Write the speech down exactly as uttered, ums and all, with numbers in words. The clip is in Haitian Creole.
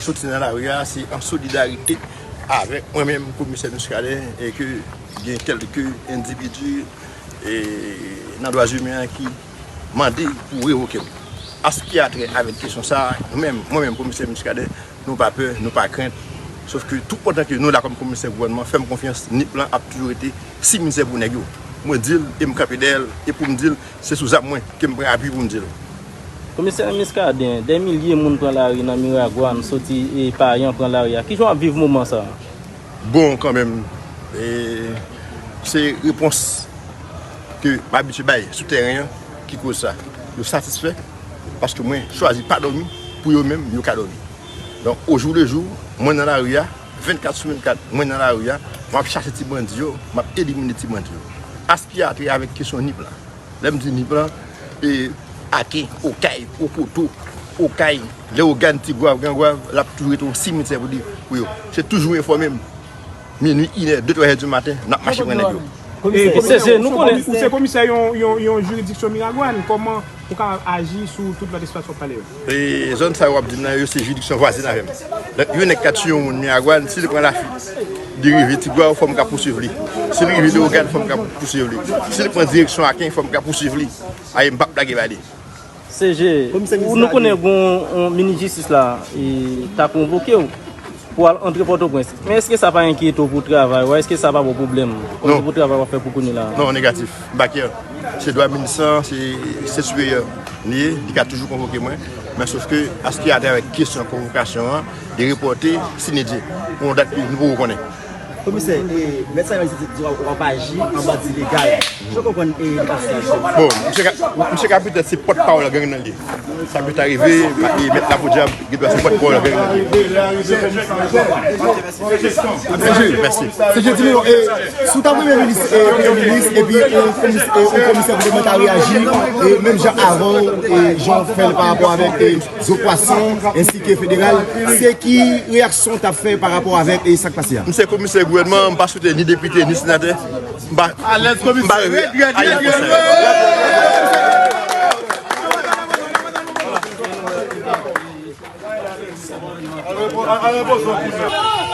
Soti nan lari a, se an solidarite avèk mwen menm, komisè Muscadin, e ke gen kèlke endividi e nan dwa imen an ki mande pou revoke m. An sa ki a trè avèk kesyon sa a, nou menm, mwen menm, komisè Muscadin, nou pa pè, nou pa krent. Sof ke toupantan ke nou la kòm komisè gouvènman, fè m konfyans, nip lan ap toujou rete simitè pou nèg yo. Mwen di l, e m kanpe dèyè l, e pou m di l, se sou zam mwen ke m pran apui pou m di l. Komisè Muscadin, dè milye moun pran lari nan Miragwàn, soti e Payan pran lari a. Kijan w ap viv moman sa a? Bon, kanmenm, e, se repons ke m abitye bay sou tèren an ki koz sa. Yo satisfè paske mwen chwazi pa dòmi pou yo menm, yo ka dòmi. Donk, au jour le jour, mwen nan lari a, vennkat sou vennkat, mwen nan lari a, m ap chache ti bandi yo, m ap elimine ti bandi yo. An sa ki a trè avèk kesyon nip lan. Lè m di nip lan, e, Aken, Okay, Okoto, Okay, Leyogàn, Tigwav, Grangwav, l ap toujou rete yon simitè pou li, pou yo. Se toujou enfòme m. Minui, inè, de, twa è di maten, n ap mache pran nèg yo. E, komisè, ou se komi-, ou se komisè yon, yon, yon jiridiksyon Miragwàn, kòman ou ka aji sou tout lòt espas w ap pale yo? E zòn sa yo w ap di m nan, yo se jiridiksyon vwazen avè m. Donk, yon nèg ka tiye yon moun Miragwàn, si li pran Lafit, li rive Tigwav, fò m ka pousuiv li. Si li rive Leyogàn, fò m ka pousuiv li. Si li pran direksyon Aken, fò m ka pousuiv li. Aye, m p ap blage ba li. C G, komisè, nou konnen gon yon minis jistis la, e, ta konvoke w pou al antre Pòtoprens. Men èske sa pa enkyete w pou travay ou a? Èske sa pa ba w pwoblèm? Kòm se pou travay w ap fè pou kounye la? Non, negatif. M pa kè. Se dwa minis lan, se, se siperyè li ye, li ka toujou konvoke mwen. Men sof ke, an sa ki a trè avèk kesyon konvokasyon an, li repòte, si Dye vle, pou yon dat ke nou poko konnen. Komisè, e, mèt sa yo di w ap aji an bandi legal. Jan w konprann, e, li pa sou aji. Bon, misye ka, misye ka petèt se pòtpawòl gang nan li ye. Sa pèt arive, e, mèt Lapodyab, gen dwa se pòtpawòl gang nan li ye. Mèsi. Se jodi nou, e, si w ta premye minis, e, premye minis, epi yon komis-, e, yon komisè gouvènman ta reyaji, e, menm jan avan, e, jan w fè l pa rapò avèk, e, Zo Pwason, ensi ke federal, se ki reyaksyon w t ap fè pa rapò avèk, e, sa k pase a? M se komisè gouvènman, m pa swete ni depite, ni senatè. M pa, m pa reve a yon konsèy.